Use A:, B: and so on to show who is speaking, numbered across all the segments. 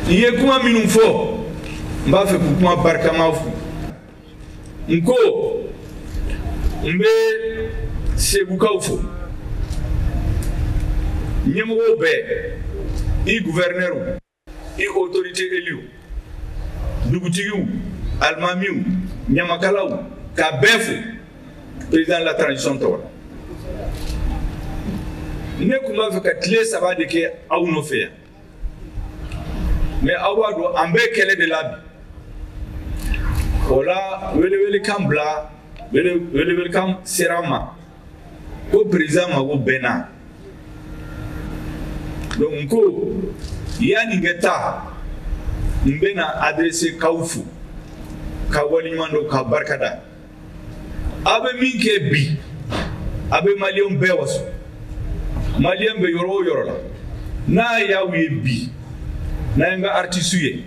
A: N ye kuma minnu fɔ, n b'a fɛ k'u kuma barikama fo. N ko n bɛ Segukaw fo, ɲɛmɔgɔw bɛɛ, i gouverneur, i autorité élue, dugutigiw, alimamiw, ɲamakalaw, ka bɛɛ fo président de la transition tɔgɔ la. Ne tun b'a fɛ ka tile 3 de kɛ aw nɔfɛ yan, mais aw b'a dɔn an bɛ kɛlɛ de la bi. O la welewelekan bila, welewelekan sera an ma ko président mago bɛ n na. Donc n ko yanni n ka taa, n bɛna adressé k'aw fo, ka waleɲuman dɔn, ka barika da. Aw bɛ min kɛ bi, a bɛ maliyɛnw bɛɛ waso. Maliyɛn bɛ yɔrɔ o yɔrɔ la, n'a y'aw ye bi, n'a y'an ka artiste ye,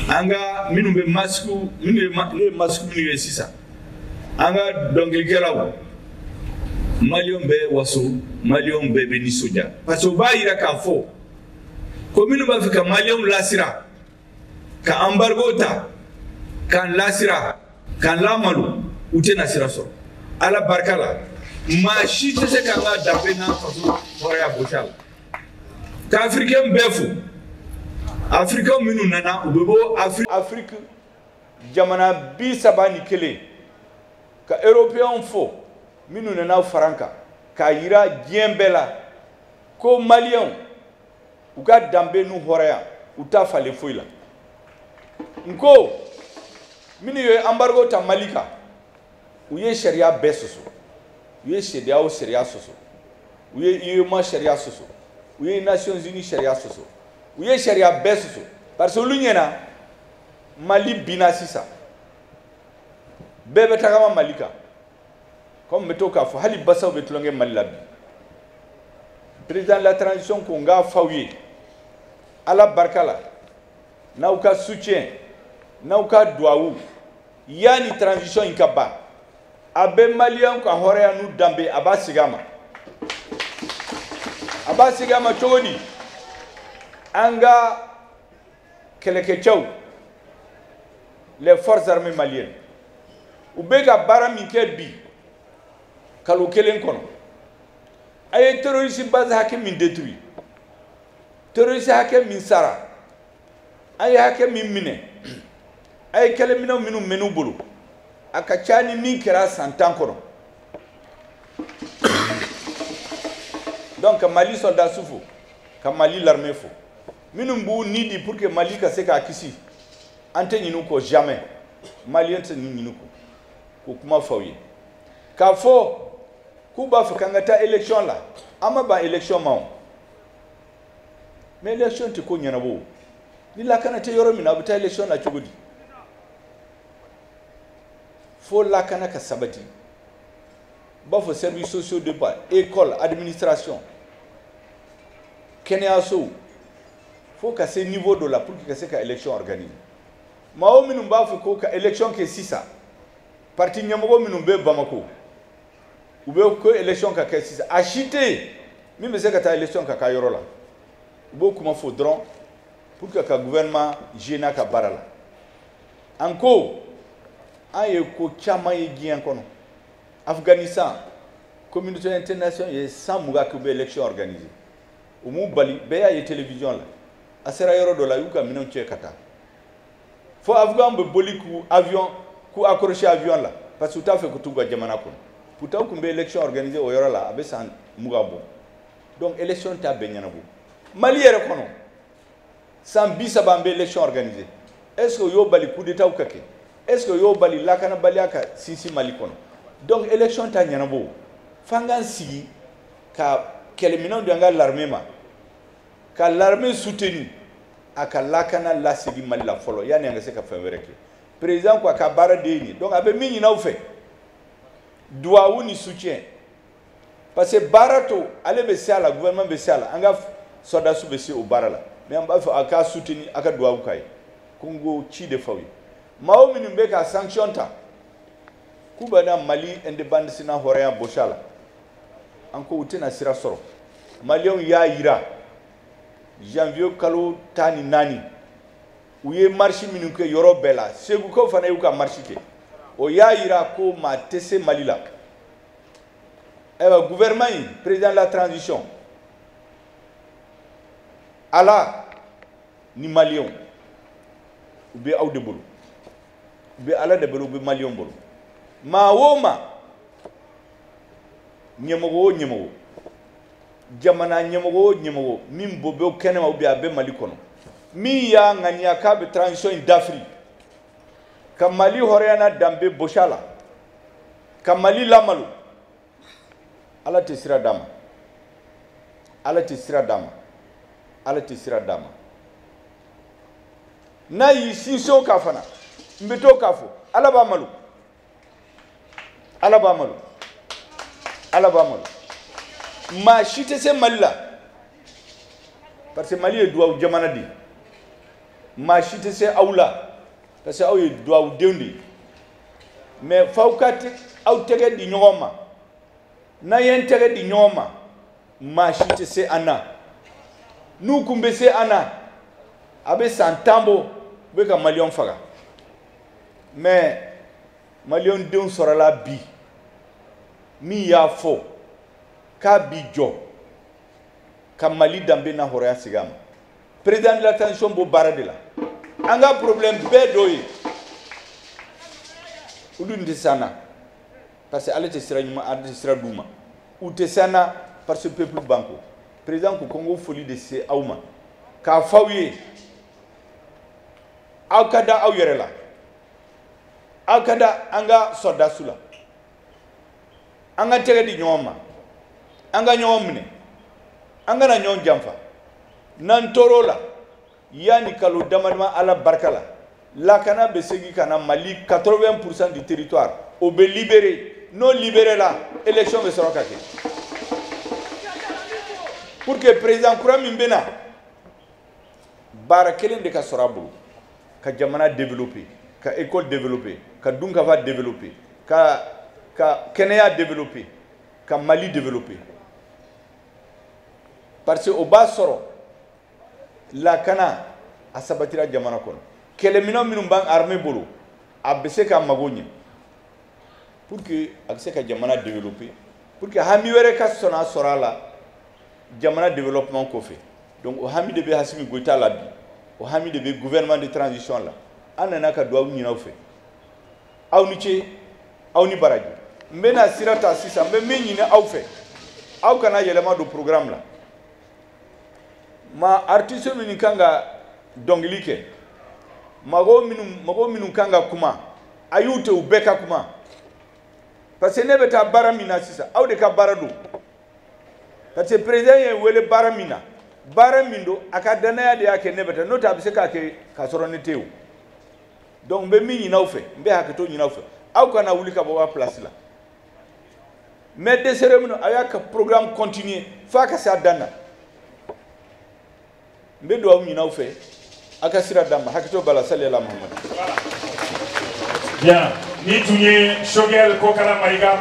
A: an ka minnu bɛ masque, minnu ye ne ye masque minnu ye sisan, an ka dɔnkilikɛlaw, maliyɛnw bɛ waso, maliyɛnw bɛɛ bɛ nisɔndiya, parce que o b'a yira k'a fɔ ko minnu b'a fɛ ka maliyɛnw lasira, ka embargo ta, k'an lasira, k'an lamalo, u tɛna sira sɔrɔ. Ala barika la, maa si tɛ se k'an ka danbe n'an faso hɔrɔnya gosi a la. Ka afirikɛn bɛɛ fo, afirikɛn minnu nana, u bɛ bɔ Afiriki jamana 31, ka européens fo minnu nana fara an kan, k'a yira diɲɛ bɛɛ la ko maliyɛnw u ka danbe n'u hɔrɔnya, u t'a falen foyi la. N ko minnu ye embargo ta Mali kan, u ye sariya bɛɛ sɔsɔ, u ye CEDEAO sariya sɔsɔ, u ye UEMOA sariya sɔsɔ, u ye Nations Unies sariya sɔsɔ, u ye sariya bɛɛ sɔsɔ, parce que olu ɲɛna Mali binna sisan, bɛɛ bɛ tagama Mali kan. Comme n bɛ to k'a fɔ, hali basaw bɛ tulonkɛ Mali la bi. Président de la transition ko n k'a f'aw ye, Ala barika la, n'aw ka soutien, n'aw ka duwawu, yanni transition in ka ban, a bɛ maliyɛnw ka hɔrɔnya n'u danbe, a b'a segin a ma. A b'a segin a ma cogo di? An ka kɛlɛkɛcɛw, les forces armées maliennes, u bɛ ka baara min kɛ bi kalo kelen kɔnɔ, a ye terroriste base hakɛ min détruit, terroriste hakɛ min sara, a ye hakɛ min minɛ, a ye kɛlɛminɛnw minnu mɛn'u bolo, a ka ca ni min kɛra san 10 kɔnɔ. Donc ka Mali soldats fo, ka Mali l'armée fo, minnu b'u ni di pour que Mali ka se k'a kisi, an tɛ ɲinɛ u kɔ jamais, maliyɛn tɛ ɲinɛ u kɔ. K'o kuma fɔ aw ye, k'a fɔ k'u b'a fɛ k'an ka taa élection la, an ma ban élection ma o, mais élection tɛ ko ɲɛnabɔ o. Ni lakana tɛ yɔrɔ min na, a bɛ taa élection na cogo di? Fo lakana ka sabati. U b'a fɔ services sociaux de base, école, administration, kɛnɛyasow, fo ka se niveau dɔ la pour que ka se ka élection organiser. Maa o minnu b'a fɔ ko ka élection kɛ sisan, parti ɲɛmɔgɔ minnu bɛ Bamako, u bɛ ko élection ka kɛ sisan, a si tɛ yen min bɛ se ka taa élection ka k'a yɔrɔ la. U b'o kuma fɔ dɔrɔn pour que ka gouvernement gêner ka baara la. An ko an ye ko caman ye diɲɛ kɔnɔ. Afghanistan, communauté internationale ye san 20 k'u bɛ élection organiser, u m'u bali, bɛɛ y'a ye télévision la. A sera yɔrɔ dɔ la, u y'u ka minɛnw cɛ ka taa, fo afghan bɛ boli k'u avion, k'u accrocher avion la, parce que u t'a fɛ ka t'u ka jamana kɔnɔ. Pourtant u tun bɛ élection organiser o yɔrɔ la, a bɛ san 20 bɔ. Donc élection t'a bɛɛ ɲɛnabɔ. Mali yɛrɛ kɔnɔ, san 30 an bɛ élection organiser, est ce que o y'o bali coup d'état ka kɛ? Est ce que o y'o bali lakanabaliya ka sinsin Mali kɔnɔ? Donc élection t'a ɲɛnabɔ. F'an k'an sigi ka kɛlɛminɛnw di an ka l'armée ma, ka l'armée soutenir, a ka lakana lasegin Mali la fɔlɔ, yanni an ka se ka fɛn wɛrɛ kɛ. Président ko a ka baara de ye nin ye, donc a bɛ min ɲini aw fɛ, duwawu ni soutien, parce que baara to ale bɛ se a la, gouvernement bɛ se a la, an ka soldats bɛ se o baara la, mais an b'a fɛ a k'a soutenir, a ka duwawu k'a ye. Ko n ko ci de f'aw ye, maa o minnu bɛ ka sanction ta k'u bɛ na Mali indépendance n'a hɔrɔnya bɔsi a la, an ko u tɛna sira sɔrɔ. Maliyɛnw y'a yira janvier kalo 14, U ye marche minnu kɛ yɔrɔ bɛɛ la, Segukaw fana y'u ka marche kɛ. O y'a yira ko maa tɛ se Mali la. Ayiwa, gouvernement in, président de la transition, Ala ni Maliyɛnw, u bɛ aw de bolo, u bɛ Ala de bolo, u bɛ Maliyɛnw bolo. Maa o maa, ɲɛmɔgɔ o ɲɛmɔgɔ, jamana ɲɛmɔgɔ o ɲɛmɔgɔ min bɔ bɛ kɛnɛma ou bien a bɛ Mali kɔnɔ, min y'a ŋaniya k'a bɛ transition in dafiri, ka Mali hɔrɔnya n'a danbe bɔsi a la, ka Mali lamalo, Ala tɛ sira d'a ma, Ala tɛ sira d'a ma, Ala tɛ sira d'a ma. N'a y'i sinsin o kan fana, n bɛ to k'a fɔ, Ala b'a malo, Ala b'a malo, Ala b'a malo. Maa si tɛ se Mali la, parce que Mali ye duwawu jamana de ye. Maa si tɛ se aw la, parce que aw ye duwawudenw de ye. Mais f'aw ka aw tɛgɛ di ɲɔgɔn ma. N'an ye tɛgɛ di ɲɔgɔn ma, maa si tɛ se an na. N'u kun bɛ se an na, a bɛ san 10 bɔ, u bɛ ka Maliyɛnw faga. Mais Maliyɛnw denw sɔrɔla bi min y'a fɔ k'a bi jɔ ka Mali danbe n'a hɔrɔnya segin a ma. Président de la transition b'o baara de la. An ka problème bɛɛ dɔ ye, olu tɛ se an na, parce que ale tɛ sira ɲuman, ale tɛ sira d'u ma. U tɛ se an na parce que peuple b'an kɔ. Président ko n ko foli de se aw ma, k'a fɔ aw ye, aw ka da aw yɛrɛ la, aw ka da an ka sɔrɔdasiw la, an ka tɛgɛ di ɲɔgɔn ma, an ka ɲɔgɔn minɛ, an kana ɲɔgɔn janfa. N'an tor'o la, yanni kalo dama dama, Ala barika la, lakana bɛ segin ka na Mali 80% du territoire, o bɛ libéré. N'o libéré la, élection bɛ sɔrɔ ka kɛ pour que président kura min bɛ na, baara kelen de ka sɔrɔ a bolo, ka jamana développer, ka école développer, ka dunkafa développer, ka kɛnɛya développer, ka Mali développer. Parce que o b'a sɔrɔ lakana a sabatira jamana kɔnɔ. Kɛlɛminɛn minnu b'an armée bolo, a bɛ se ka mago ɲɛ pour que a bɛ se ka jamana développer, pour que hami wɛrɛ ka sɔn a sɔrɔ a la jamana développement kɔfɛ. Donc o hami de bɛ Assimi Goïta la bi, o hami de bɛ gouvernement de transition la. An nana ka duwawu ɲini aw fɛ. Aw ni ce, aw ni baraji. N bɛna sira ta sisan, n bɛ min ɲini aw fɛ, aw kana yɛlɛma don programme la. Ma artiste minnu kan ka dɔnkili kɛ, mɔgɔ minnu kan ka kuma, a y'u to u bɛɛ ka kuma, parce que ne bɛ taa baara min na sisan, aw de ka baara don. Parce que président ye wele baara min na, baara min don, a ka danaya de y'a kɛ ne bɛ taa, n'o tɛ a bɛ se k'a kɛ k'a sɔrɔ ne tɛ yen o. Donc n bɛ min ɲini aw fɛ, n bɛ hakɛto ɲini aw fɛ, aw kana wuli ka bɔ aw ka place la. Mais dɛsɛra minnu, a y'a ka programme continuer f'a ka se a dan na. N bɛ dugawu ɲini aw fɛ, aw ka sira d'an ma. Hakɛto b'a la. Sali ala Muhamadu.
B: Bien, ni tun ye Choguel Kokalla Maïga.